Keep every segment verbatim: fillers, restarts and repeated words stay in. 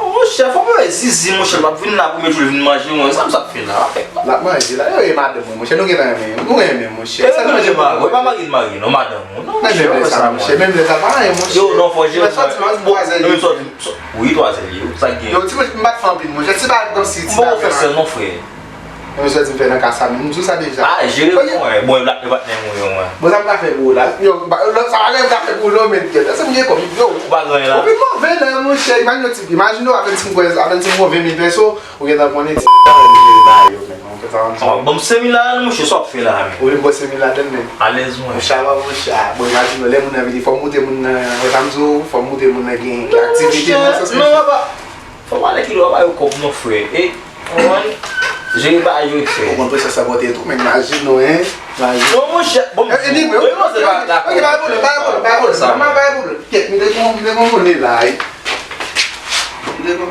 Monchè, fò mwen wè Zizi, monchè, l ap vin la premye jou l vin manje, mwen, sa m sa ap fè la, avèk la. L ap manje la, yo, e madanm mwen, monchè, nou gentan renmen, nou renmen, monchè. E, sa nou manje mari, pa mari l mari, non, madanm ou, non, monchè, fè sa, monchè, menm lè sa pa anyen, monchè. Yo, non, fò jere, mwen, bon, menm sòti, wi, twazè li, sa k gen. Yo, ti monchè, m pa t fè anpil, monchè, ti bagay kòmsi, ti bagay. Bon, fè sèl, non, frè. Mwen soti m fè nan ka sa menm. M di w sa deja. Ah, jere pou mwen. Bon, e patnè mwen yo, mwen. Bon, sa m ka fè pou ou la? Yo, sa pa gen m ka fè pou ou non, men kèt. Èske m gen kòb? Yo. Ou pa gen la. Ou vin move la, monchè. Imajine w ti, imajine w avèk ti mwen, avèk ti mwen ven mil peso, ou gentan konnen ti bagay yo, men. Ou fè sa kòmsa. Bon, m semi la, monchè, sa w ap fè la, men. Ou vin bò semi la, men. Alèz, mwen. Monchè, pa monchè. Bon, imajine w, lè moun nan vini, fò m moute moun nan, wè sa m di w, fò m moute moun nan gen aktivite nan sans. Non, papa. Fò w ale kilo a ba yo kòb non, frè. E, konprann? Jere bagay yo, frè. Ou konn presyon sa pote tou, men imajine w, hein. Imajine. Non, monchè, bon, e, e, di mwen, wi, monchè, pa, pa, ok, pa gen pwoblèm, pa gen pwoblèm, pa gen pwoblèm. Mwen pa gen pwoblèm. Kèt, m te gon, m te gon monnen la, wi. M te gon,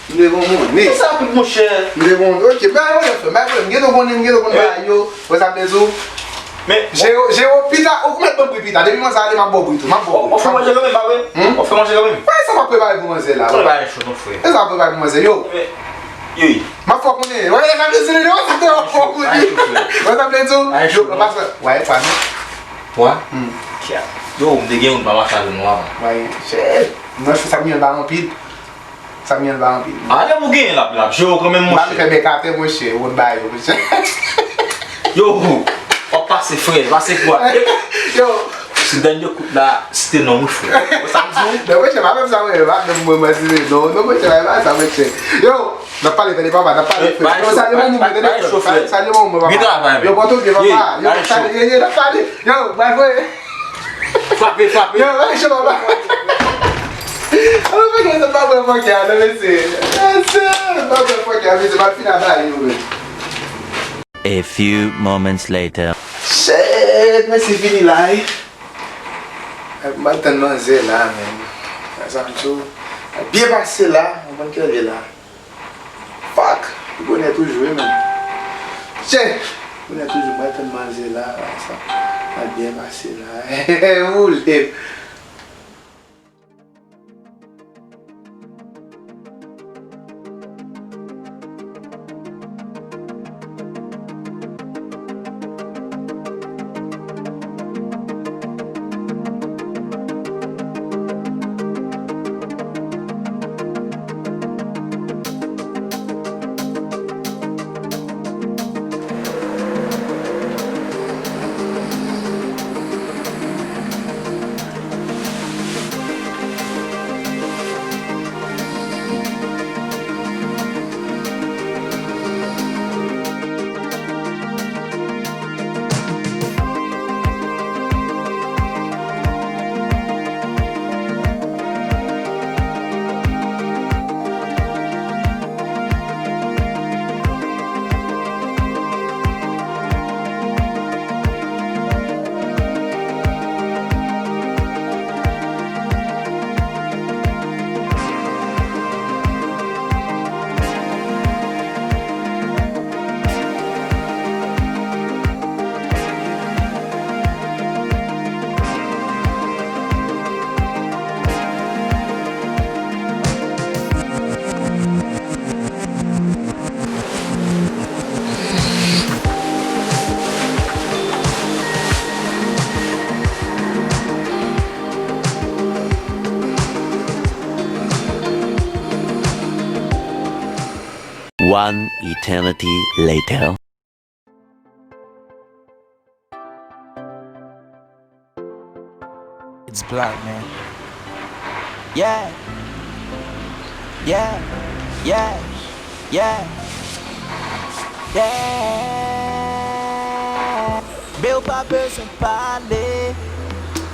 m te gon monnen. Sa kout, monchè. M te gon, ok, pa gen pwoblèm, frè, pa gen pwoblèm. M gentan konnen, m gentan konn bagay yo. Wè sa m te di w? Men, Jero, Jero, pita, ou mèt ban m pri pita. Depi manzè ale, m ap ba w pri tou. M ap ba w pri. Ou fè manje kanmenm, pa vre? Hmm? Ou fè manje kanmenm? Wè, sa m ap prepare pou manzè la. Ou prepare cho, non, frè. E sa m ap prepare pou manzè, yo. Men, yo, yo. M ap fè w konnen. Wè, e sa m te di w, wè, sa m te fè w konnen. Wè, sa m te di w? Yo, anpasan, wè, e pa nou. Pwa? Hmm. Kya. Yo, m te gen youn pa mache avè nou avan. Wè, shit. Mwen, sa m gen pa anpil. Sa m gen pa anpil. A, lè ou genyen l ap, l ap jere w kanmenm, monchè. M ap fè bèk atè, monchè, ou konn bagay yo, monchè. Yo, w ap pase frè, pase pwa. Yo. Si dènye kout la, site non m wi, frè. Ou sa m di w? Non, monchè, pa menm sa, monchè, pa menm mwen, mwen site non, non, monchè, pa sa, monchè. Yo, n ap pale, tande papa, n ap pale, frè. Yo, salye manmi mwen, tande, frè. Salye manmi mwen, papa. Yo, pòte w byen, papa. Yo, salye, ye, ye, n ap pale. Yo, bay frè. Frape, frape. Yo, bay cho, papa. Alò, fè gen sa pa bwè fòkè a, non, mesye. Mesye, pa bwè fòkè a, mesye, pa fin a bay yo, men. A few moments later. Shit, mesye, vini la, wi. M al tann manzè la, men. Sa m di w, byen pase la, ou konn kilè l ye la. Fuck! Li bonè toujou, wi, men. Tchè! Li bonè toujou, mwen tann manzè la, sa. Mwen byen pase la. Woule. One eternity later. It's black, man. Yeah. Yeah. Yeah. Yeah. Yeah. Men w pa bezwen pale.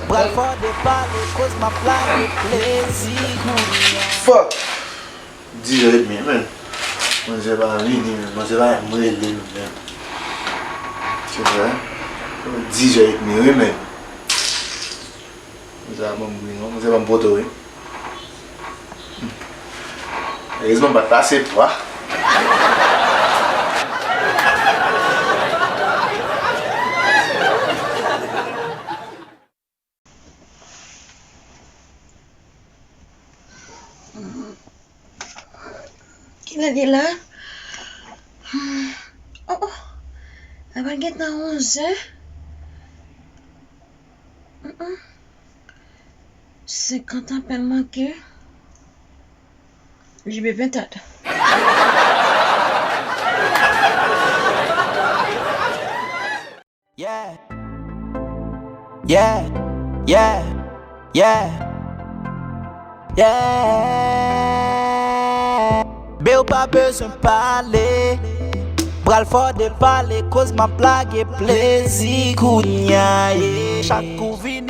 Pral fò de pale, koz m ap lage plezi kounye a. Fuck. Dis è edmi, men. Manzè pa vini, men. Manzè pa menm rele m, men. Se vre? Dis è edmi, wi, men. Manzè pa ban m bri, non. Manzè ban m poto, wi. Erezman, m pa t pase pwa. Kilè l ye la? Oh, oh. Apa gentan onzè? Mm, mm. Senkant apèn manke. J B P tèt. Yeah. Yeah. Yeah. Yeah. Yeah. Bew pa bezwen pale. Pral fò de pale, koz m ap lage plezi kounya, yeah. Chak kou vin